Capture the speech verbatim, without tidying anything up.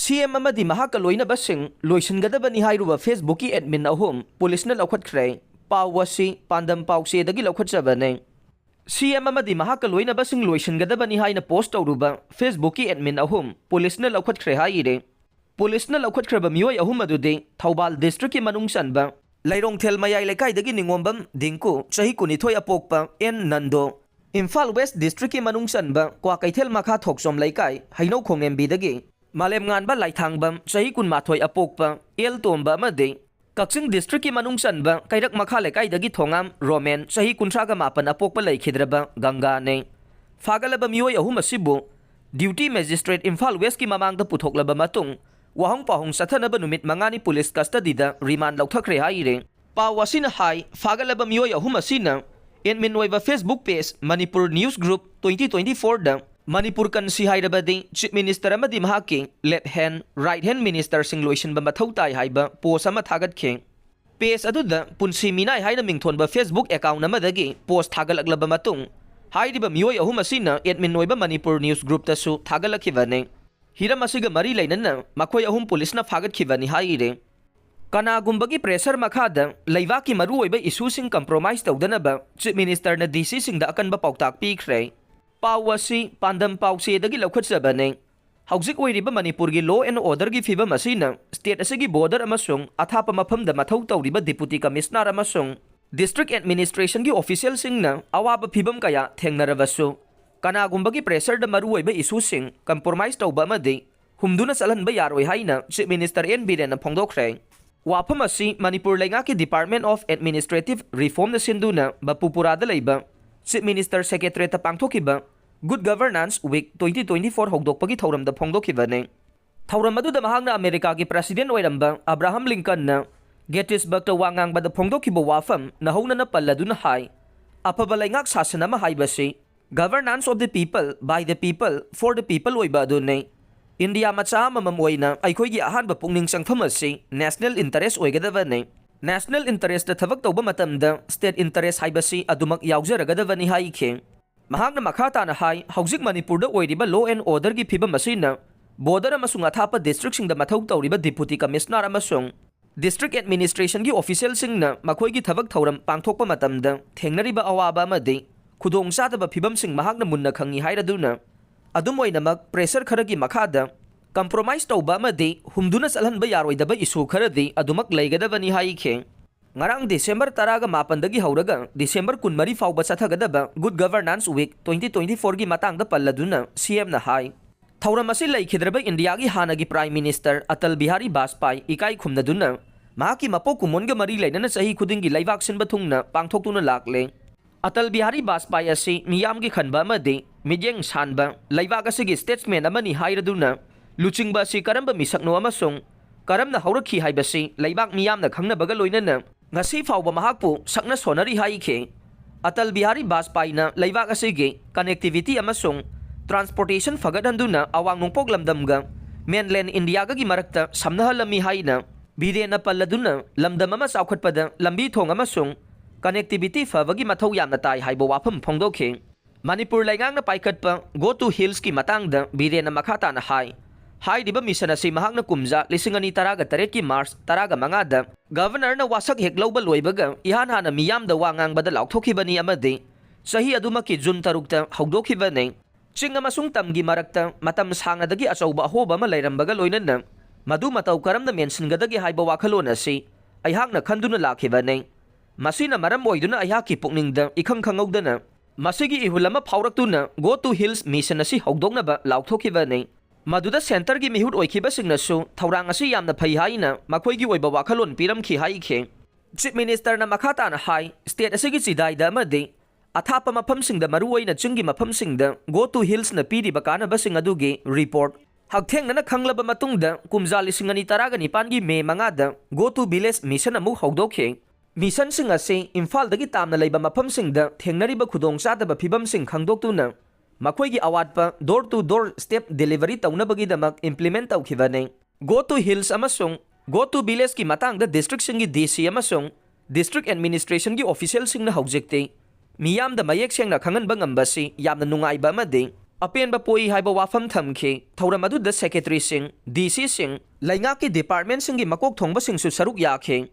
ꯁꯤ ꯑꯦꯝ ꯑꯃꯗꯤ ꯃꯍꯥꯛꯀ ꯂꯣꯏꯅꯕꯁꯤꯡ ꯂꯣꯏꯁꯤꯟꯒꯗꯕꯅꯤ ꯍꯥꯏꯔꯨꯕ Facebookꯀꯤ admin ꯑꯍꯨꯝ ꯄꯨꯂꯤꯁꯅ ꯂꯧꯈꯠꯈ꯭ꯔꯦ꯫ ꯄꯥꯎ ꯑꯁꯤ ꯄꯥꯟꯗꯝ ꯄꯥꯎꯆꯦꯗꯒꯤ ꯂꯧꯈꯠꯆꯕꯅꯤ꯫ ꯁꯤ ꯑꯦꯝ ꯑꯃꯗꯤ ꯃꯍꯥꯛꯀ ꯂꯣꯏꯅꯕꯁꯤꯡ ꯂꯣꯏꯁꯤꯟꯒꯗꯕꯅꯤ ꯍꯥꯏꯅ post ꯇꯧꯔꯨꯕ Facebookꯀꯤ admin ꯑꯍꯨꯝ ꯄꯨꯂꯤꯁꯅ ꯂꯧꯈꯠꯈ꯭ꯔꯦ ꯍꯥꯏꯔꯤ꯫ ꯄꯨꯂꯤꯁꯅ ꯂꯧꯈꯠꯈ꯭ꯔꯕ ꯃꯤꯑꯣꯏ ꯑꯍꯨꯝ ꯑꯗꯨꯗꯤ ꯊꯧꯕꯥꯜ districtꯀꯤ ꯃꯅꯨꯡ ꯆꯟꯕ ꯂꯩꯔꯣꯡꯊꯦꯜ ꯃꯌꯥꯏ ꯂꯩꯀꯥꯏꯗꯒꯤ ꯅꯤꯉꯣꯝꯕꯝ ꯗꯤꯡꯀꯨ, ꯆꯍꯤ ꯀꯨꯟꯅꯤꯊꯣꯏ ꯑꯄꯣꯛꯄ, ꯑꯦꯟ ꯅꯟꯗꯣ, ꯏꯝꯐꯥꯜ West districtꯀꯤ ꯃꯅꯨꯡ ꯆꯟꯕ ꯀ꯭ꯋꯥꯀꯩꯊꯦꯜ ꯃꯈꯥ ꯊꯣꯛꯆꯣꯝ ꯂꯩꯀꯥꯏ ꯍꯩꯅꯧ ꯈꯣꯡꯅꯦꯝꯕꯤꯗꯒꯤ ꯃꯥꯂꯦꯝꯉꯥꯟꯕ ꯂꯥꯏꯊꯥꯡꯕꯝ, ꯆꯍꯤ ꯀꯨꯟꯃꯥꯊꯣꯏ ꯑꯄꯣꯛꯄ, ꯑꯦꯜ ꯇꯣꯝꯕ ꯑꯃꯗꯤ ꯀꯛꯆꯤꯡ districtꯀꯤ ꯃꯅꯨꯡ ꯆꯟꯕ ꯀꯩꯔꯛ ꯃꯈꯥ ꯂꯩꯀꯥꯏꯗꯒꯤ ꯊꯣꯉꯥꯝ ꯔꯣꯃꯦꯟ, ꯆꯍꯤ ꯀꯨꯟꯊ꯭ꯔꯥꯒ ꯃꯥꯄꯟ ꯑꯄꯣꯛꯄ ꯂꯩꯈꯤꯗ꯭ꯔꯕ ꯒꯪꯒꯥꯅꯤ꯫ ꯐꯥꯒꯠꯂꯕ ꯃꯤꯑꯣꯏ ꯑꯍꯨꯝ ꯑꯁꯤꯕꯨ duty magistrate ꯏꯝꯐꯥꯜ Westꯀꯤ ꯃꯃꯥꯡꯗ ꯄꯨꯊꯣꯛꯂꯕ ꯃꯇꯨꯡ, ꯋꯥꯍꯪ ꯄꯥꯎꯍꯪ ꯆꯠꯊꯅꯕ ꯅꯨꯃꯤꯠ ꯃꯉꯥꯅꯤ ꯄꯨꯂꯤꯁ custody ꯗ remand ꯂꯧꯊꯈ꯭ꯔꯦ ꯍꯥꯏꯔꯤ꯫ ꯄꯥꯎ ꯑꯁꯤꯅ ꯍꯥꯏ, ꯐꯥꯒꯠꯂꯕ ꯃꯤꯑꯣꯏ ꯑꯍꯨꯝ ꯑꯁꯤꯅ admin ꯑꯣꯏꯕ Facebook page Manipur News Group twenty twenty-four ꯗ ꯃꯅꯤꯄꯨꯔ ꯀꯟꯁꯤ ꯍꯥꯏꯔꯕꯗꯤ Chief Minister ꯑꯃꯗꯤ ꯃꯍꯥꯛꯀꯤ left hand, right hand ministerꯁꯤꯡ ꯂꯣꯏꯁꯤꯟꯕ ꯃꯊꯧ ꯇꯥꯏ ꯍꯥꯏꯕ post ꯑꯃ ꯊꯥꯒꯠꯈꯤ꯫ Page ꯑꯗꯨꯗ ꯄꯨꯟꯁꯤ ꯃꯤꯅꯥꯏ ꯍꯥꯏꯅ ꯃꯤꯡꯊꯣꯟꯕ Facebook account ꯑꯃꯗꯒꯤ post ꯊꯥꯒꯠꯂꯛꯂꯕ ꯃꯇꯨꯡ, ꯍꯥꯏꯔꯤꯕ ꯃꯤꯑꯣꯏ ꯑꯍꯨꯝ ꯑꯁꯤꯅ admin ꯑꯣꯏꯕ Manipur News Groupꯇꯁꯨ ꯊꯥꯒꯠꯂꯛꯈꯤꯕꯅꯤ꯫ ꯍꯤꯔꯝ ꯑꯁꯤꯒ ꯃꯔꯤ ꯂꯩꯅꯅ ꯃꯈꯣꯏ ꯑꯍꯨꯝ ꯄꯨꯂꯤꯁꯅ ꯐꯥꯒꯠꯈꯤꯕꯅꯤ ꯍꯥꯏꯔꯤ꯫ ꯀꯅꯥꯒꯨꯝꯕꯒꯤ pressure ꯃꯈꯥꯗ ꯂꯩꯕꯥꯛꯀꯤ ꯃꯔꯨꯑꯣꯏꯕ issueꯁꯤꯡ compromise ꯇꯧꯗꯅꯕ Chief Ministerꯅ DCꯁꯤꯡꯗ ꯑꯀꯟꯕ ꯄꯥꯎꯇꯥꯛ ꯄꯤꯈ꯭ꯔꯦ꯫ ꯄꯥꯎ ꯑꯁꯤ ꯄꯥꯟꯗꯝ ꯄꯥꯎꯆꯦꯗꯒꯤ ꯂꯧꯈꯠꯆꯕꯅꯤ꯫ ꯍꯧꯖꯤꯛ ꯑꯣꯏꯔꯤꯕ ꯃꯅꯤꯄꯨꯔꯒꯤ law and orderꯒꯤ ꯐꯤꯕꯝ ꯑꯁꯤꯅ state ꯑꯁꯤꯒꯤ border ꯑꯃꯁꯨꯡ ꯑꯊꯥꯞꯄ ꯃꯐꯝꯗ ꯃꯊꯧ ꯇꯧꯔꯤꯕ Deputy Commissioner ꯑꯃꯁꯨꯡ district administrationꯒꯤ officialꯁꯤꯡꯅ ꯑꯋꯥꯕ ꯐꯤꯕꯝ ꯀꯌꯥ ꯊꯦꯡꯅꯔꯕꯁꯨ, ꯀꯅꯥꯒꯨꯝꯕꯒꯤ pressureꯗ ꯃꯔꯨꯑꯣꯏꯕ issueꯁꯤꯡ compromise ꯇꯧꯕ ꯑꯃꯗꯤ ꯍꯨꯝꯗꯨꯅ ꯆꯠꯍꯟꯕ ꯌꯥꯔꯣꯏ ꯍꯥꯏꯅ Chief Minister ꯑꯦꯟ ꯕꯤꯔꯦꯟꯅ ꯐꯣꯡꯗꯣꯛꯈ꯭ꯔꯦ꯫ ꯋꯥꯐꯝ ꯑꯁꯤ ꯃꯅꯤꯄꯨꯔ ꯂꯩꯉꯥꯛꯀꯤ Department of Administrative Reformꯅ ꯁꯤꯟꯗꯨꯅ ꯕꯄꯨꯄꯨꯔꯥꯗ ꯂꯩꯕ Chief Minister Secretariatꯇ ꯄꯥꯡꯊꯣꯛꯈꯤꯕ Good Governance Week twenty twenty-four ꯍꯧꯗꯣꯛꯄꯒꯤ ꯊꯧꯔꯝꯗ ꯐꯣꯡꯗꯣꯛꯈꯤꯕꯅꯤ꯫ ꯊꯧꯔꯝ ꯑꯗꯨꯗ ꯃꯍꯥꯛꯅ ꯑꯃꯦꯔꯤꯀꯥꯒꯤ President ꯑꯣꯏꯔꯝꯕ ꯑꯕ꯭ꯔꯥꯍꯝ ꯂꯤꯡꯀꯟꯅ Gettysburgꯇ ꯋꯥ ꯉꯥꯡꯕꯗ ꯐꯣꯡꯗꯣꯛꯈꯤꯕ ꯋꯥꯐꯝ ꯅꯧꯍꯧꯅꯅ ꯄꯜꯂꯗꯨꯅ ꯍꯥꯏ, ꯑꯐꯕ ꯂꯩꯉꯥꯛ ꯁꯥꯁꯟ ꯑꯃ ꯍꯥꯏꯕꯁꯤ Governance of the people, by the people, for the people ꯑꯣꯏꯕ ꯑꯗꯨꯅꯤ꯫ ꯏꯟꯗꯤꯌꯥ ꯃꯆꯥ ꯑꯃꯃꯝ ꯑꯣꯏꯅ ꯑꯩꯈꯣꯏꯒꯤ ꯑꯍꯥꯟꯕ ꯄꯨꯛꯅꯤꯡ ꯆꯪꯐꯝ ꯑꯁꯤ national interest ꯑꯣꯏꯒꯗꯕꯅꯤ꯫ National interestꯇ ꯊꯕꯛ ꯇꯧꯕ ꯃꯇꯝꯗ state interest ꯍꯥꯏꯕꯁꯤ ꯑꯗꯨꯃꯛ ꯌꯥꯎꯖꯔꯒꯗꯕꯅꯤ ꯍꯥꯏꯈꯤ꯫ ꯃꯍꯥꯛꯅ ꯃꯈꯥ ꯇꯥꯅ ꯍꯥꯏ, ꯍꯧꯖꯤꯛ ꯃꯅꯤꯄꯨꯔꯗ ꯑꯣꯏꯔꯤꯕ law and orderꯒꯤ ꯐꯤꯕꯝ ꯑꯁꯤꯅ border ꯑꯃꯁꯨꯡ ꯑꯊꯥꯞꯄ districtꯁꯤꯡꯗ ꯃꯊꯧ ꯇꯧꯔꯤꯕ Deputy Commissioner ꯑꯃꯁꯨꯡ District Administrationꯒꯤ officialꯁꯤꯡꯅ ꯃꯈꯣꯏꯒꯤ ꯊꯕꯛ ꯊꯧꯔꯝ ꯄꯥꯡꯊꯣꯛꯄ ꯃꯇꯝꯗ ꯊꯦꯡꯅꯔꯤꯕ ꯑꯋꯥꯕ ꯑꯃꯗꯤ ꯈꯨꯗꯣꯡꯆꯥꯗꯕ ꯐꯤꯚꯝꯁꯤꯡ ꯃꯍꯥꯛꯅ ꯃꯨꯟꯅ ꯈꯪꯏ ꯍꯥꯏꯔꯗꯨꯅ, ꯑꯗꯨꯝ ꯑꯣꯏꯅꯃꯛ pressure ꯈꯔꯒꯤ ꯃꯈꯥꯗ compromise ꯇꯧꯕ ꯑꯃꯗꯤ ꯍꯨꯝꯗꯨꯅ ꯆꯠꯍꯟꯕ ꯌꯥꯔꯣꯏꯗꯕ issue ꯈꯔꯗꯤ ꯑꯗꯨꯃꯛ ꯂꯩꯒꯗꯕꯅꯤ ꯍꯥꯏꯈꯤ꯫ ꯉꯔꯥꯡ December ꯇꯔꯥꯒ ꯃꯥꯄꯟꯗꯒꯤ ꯍꯧꯔꯒ December ꯀꯨꯟꯃꯔꯤ ꯐꯥꯎꯕ ꯆꯠꯊꯒꯗꯕ Good Governance Week twenty twenty-fourꯒꯤ ꯃꯇꯥꯡꯗ ꯄꯜꯂꯗꯨꯅ CMꯅ ꯍꯥꯏ, ꯊꯧꯔꯝ ꯑꯁꯤ ꯂꯩꯈꯤꯗ꯭ꯔꯕ ꯏꯟꯗꯤꯌꯥꯒꯤ ꯍꯥꯟꯅꯒꯤ Prime Minister ꯑꯇꯜ ꯕꯤꯍꯥꯔꯤ ꯕꯥꯖꯄꯥꯏ ꯏꯀꯥꯏ ꯈꯨꯝꯅꯗꯨꯅ ꯃꯍꯥꯛꯀꯤ ꯃꯄꯣꯛ ꯀꯨꯝꯑꯣꯟꯒ ꯃꯔꯤ ꯂꯩꯅꯅ ꯆꯍꯤ ꯈꯨꯗꯤꯡꯒꯤ ꯂꯩꯕꯥꯛ ꯁꯤꯟꯕ ꯊꯨꯡꯅ ꯄꯥꯡꯊꯣꯛꯇꯨꯅ ꯂꯥꯛꯂꯦ꯫ ꯑꯇꯜ ꯕꯤꯍꯥꯔꯤ ꯕꯥꯖꯄꯥꯏ ꯑꯁꯤ ꯃꯤꯌꯥꯝꯒꯤ ꯈꯟꯕ ꯑꯃꯗꯤ ꯃꯤꯠꯌꯦꯡ ꯁꯥꯟꯕ ꯂꯩꯕꯥꯛ ꯑꯁꯤꯒꯤ statesman ꯑꯃꯅꯤ ꯍꯥꯏꯔꯗꯨꯅ, ꯂꯨꯆꯤꯡꯕ ꯑꯁꯤ ꯀꯔꯝꯕ ꯃꯤꯁꯛꯅꯣ ꯑꯃꯁꯨꯡ ꯀꯔꯝꯅ ꯍꯧꯔꯛꯈꯤ ꯍꯥꯏꯕꯁꯤ ꯂꯩꯕꯥꯛ ꯃꯤꯌꯥꯝꯅ ꯈꯪꯅꯕꯒ ꯂꯣꯏꯅꯅ ꯉꯁꯤ ꯐꯥꯎꯕ ꯃꯍꯥꯛꯄꯨ ꯁꯛꯅ ꯁꯣꯟꯅꯔꯤ ꯍꯥꯏꯈꯤ꯫ ꯑꯇꯜ ꯕꯤꯍꯥꯔꯤ ꯕꯥꯖꯄꯥꯏꯅ ꯂꯩꯕꯥꯛ ꯑꯁꯤꯒꯤ connectivity ꯑꯃꯁꯨꯡ transportation ꯐꯒꯠꯍꯟꯗꯨꯅ ꯑꯋꯥꯡ ꯅꯣꯡꯄꯣꯛ ꯂꯝꯗꯝꯒ mainland ꯏꯟꯗꯤꯌꯥꯒꯒꯤ ꯃꯔꯛꯇ ꯁꯝꯅꯍꯜꯂꯝꯃꯤ ꯍꯥꯏꯅ ꯕꯤꯔꯦꯟꯅ ꯄꯜꯂꯗꯨꯅ, ꯂꯝꯗꯝ ꯑꯃ ꯆꯥꯎꯈꯠꯄꯗ ꯂꯝꯕꯤ ꯊꯣꯡ ꯑꯃꯁꯨꯡ connectivity ꯐꯕꯒꯤ ꯃꯊꯧ ꯌꯥꯝꯅ ꯇꯥꯏ ꯍꯥꯏꯕ ꯋꯥꯐꯝ ꯐꯣꯡꯗꯣꯛꯈꯤ꯫ ꯃꯅꯤꯄꯨꯔ ꯂꯩꯉꯥꯛꯅ ꯄꯥꯏꯈꯠꯄ Go to Hillsꯀꯤ ꯃꯇꯥꯡꯗ ꯕꯤꯔꯦꯟꯅ ꯃꯈꯥ ꯇꯥꯅ ꯍꯥꯏ, ꯍꯥꯏꯔꯤꯕ mission ꯑꯁꯤ ꯃꯍꯥꯛꯅ ꯀꯨꯝꯖꯥ ꯂꯤꯁꯤꯡ ꯑꯅꯤ ꯇꯔꯥꯒ ꯇꯔꯦꯠꯀꯤ March ꯇꯔꯥꯒ ꯃꯉꯥꯗ Governorꯅ ꯋꯥꯁꯛ ꯍꯦꯛ ꯂꯧꯕ ꯂꯣꯏꯕꯒ ꯏꯍꯥꯟ ꯍꯥꯟꯅ ꯃꯤꯌꯥꯝꯗ ꯋꯥ ꯉꯥꯡꯕꯗ ꯂꯥꯎꯊꯣꯛꯈꯤꯕꯅꯤ ꯑꯃꯗꯤ ꯆꯍꯤ ꯑꯗꯨꯃꯛꯀꯤ June ꯇꯔꯨꯛꯇ ꯍꯧꯗꯣꯛꯈꯤꯕꯅꯤ꯫ ꯆꯤꯡ ꯑꯃꯁꯨꯡ ꯇꯝꯒꯤ ꯃꯔꯛꯇ ꯃꯇꯝ ꯁꯥꯡꯅꯗꯒꯤ ꯑꯆꯧꯕ ꯑꯍꯣꯕ ꯑꯃ ꯂꯩꯔꯝꯕꯒ ꯂꯣꯏꯅꯅ ꯃꯗꯨ ꯃꯇꯧ ꯀꯔꯝꯅ ꯃꯦꯟꯁꯤꯟꯒꯗꯒꯦ ꯍꯥꯏꯕ ꯋꯥꯈꯜꯂꯣꯟ ꯑꯁꯤ ꯑꯩꯍꯥꯛꯅ ꯈꯟꯗꯨꯅ ꯂꯥꯛꯈꯤꯕꯅꯤ꯫ ꯃꯁꯤꯅ ꯃꯔꯝ ꯑꯣꯏꯗꯨꯅ ꯑꯩꯍꯥꯛꯀꯤ ꯄꯨꯛꯅꯤꯡꯗ ꯏꯈꯪ ꯈꯪꯍꯧꯗꯅ ꯃꯁꯤꯒꯤ ꯏꯍꯨꯜ ꯑꯃ ꯐꯥꯎꯔꯛꯇꯨꯅ Go to Hills mission ꯑꯁꯤ ꯍꯧꯗꯣꯛꯅꯕ ꯂꯥꯎꯊꯣꯛꯈꯤꯕꯅꯤ꯫ ꯃꯗꯨꯗ centreꯒꯤ ꯃꯤꯍꯨꯠ ꯑꯣꯏꯈꯤꯕꯁꯤꯡꯅꯁꯨ ꯊꯧꯔꯥꯡ ꯑꯁꯤ ꯌꯥꯝꯅ ꯐꯩ ꯍꯥꯏꯅ ꯃꯈꯣꯏꯒꯤ ꯑꯣꯏꯕ ꯋꯥꯈꯜꯂꯣꯟ ꯄꯤꯔꯝꯈꯤ ꯍꯥꯏꯈꯤ꯫ Chief Ministerꯅ ꯃꯈꯥ ꯇꯥꯅ ꯍꯥꯏ, state ꯑꯁꯤꯒꯤ ꯆꯤꯗꯥꯏꯗ ꯑꯃꯗꯤ ꯑꯊꯥꯞꯄ ꯃꯐꯝꯁꯤꯡꯗ, ꯃꯔꯨꯑꯣꯏꯅ ꯆꯤꯡꯒꯤ ꯃꯐꯝꯁꯤꯡꯗ Go to Hillsꯅ ꯄꯤꯔꯤꯕ ꯀꯥꯟꯅꯕꯁꯤꯡ ꯑꯗꯨꯒꯤ report ꯍꯛꯊꯦꯡꯅꯅ ꯈꯪꯂꯕ ꯃꯇꯨꯡꯗ, ꯀꯨꯝꯖꯥ ꯂꯤꯁꯤꯡ ꯑꯅꯤ ꯇꯔꯥꯒ ꯅꯤꯄꯥꯟꯒꯤ May ꯃꯉꯥꯗ Go to Village mission ꯑꯃꯨꯛ ꯍꯧꯗꯣꯛꯈꯤ꯫ Missionꯁꯤꯡ ꯑꯁꯤ ꯏꯝꯐꯥꯜꯗꯒꯤ ꯇꯥꯝꯅ ꯂꯩꯕ ꯃꯐꯝꯁꯤꯡꯗ ꯊꯦꯡꯅꯔꯤꯕ ꯈꯨꯗꯣꯡꯆꯥꯗꯕ ꯐꯤꯚꯝꯁꯤꯡ ꯈꯪꯗꯣꯛꯇꯨꯅ ꯃꯈꯣꯏꯒꯤ ꯑꯋꯥꯠꯄ door to door step delivery ꯇꯧꯅꯕꯒꯤꯗꯃꯛ implement ꯇꯧꯈꯤꯕꯅꯤ꯫ Go to Hills ꯑꯃꯁꯨꯡ Go to Villageꯀꯤ ꯃꯇꯥꯡꯗ districtꯁꯤꯡꯒꯤ DC ꯑꯃꯁꯨꯡ district administrationꯒꯤ officialꯁꯤꯡꯅ ꯍꯧꯖꯤꯛꯇꯤ ꯃꯤꯌꯥꯝꯗ ꯃꯌꯦꯛ ꯁꯦꯡꯅ ꯈꯪꯍꯟꯕ ꯉꯝꯕꯁꯤ ꯌꯥꯝꯅ ꯅꯨꯡꯉꯥꯏꯕ ꯑꯃꯗꯤ ꯑꯄꯦꯟꯕ ꯄꯣꯛꯏ ꯍꯥꯏꯕ ꯋꯥꯐꯝ ꯊꯝꯈꯤ꯫ ꯊꯧꯔꯝ ꯑꯗꯨꯗ ꯁꯦꯀ꯭ꯔꯦꯇꯔꯤꯁꯤꯡ, ꯗꯤ ꯁꯤꯁꯤꯡ, ꯂꯩꯉꯥꯛꯀꯤ ꯗꯤꯄꯥꯔꯠꯃꯦꯟꯁꯤꯡꯒꯤ ꯃꯀꯣꯛ ꯊꯣꯡꯕꯁꯤꯡꯁꯨ ꯁꯔꯨꯛ ꯌꯥꯈꯤ꯫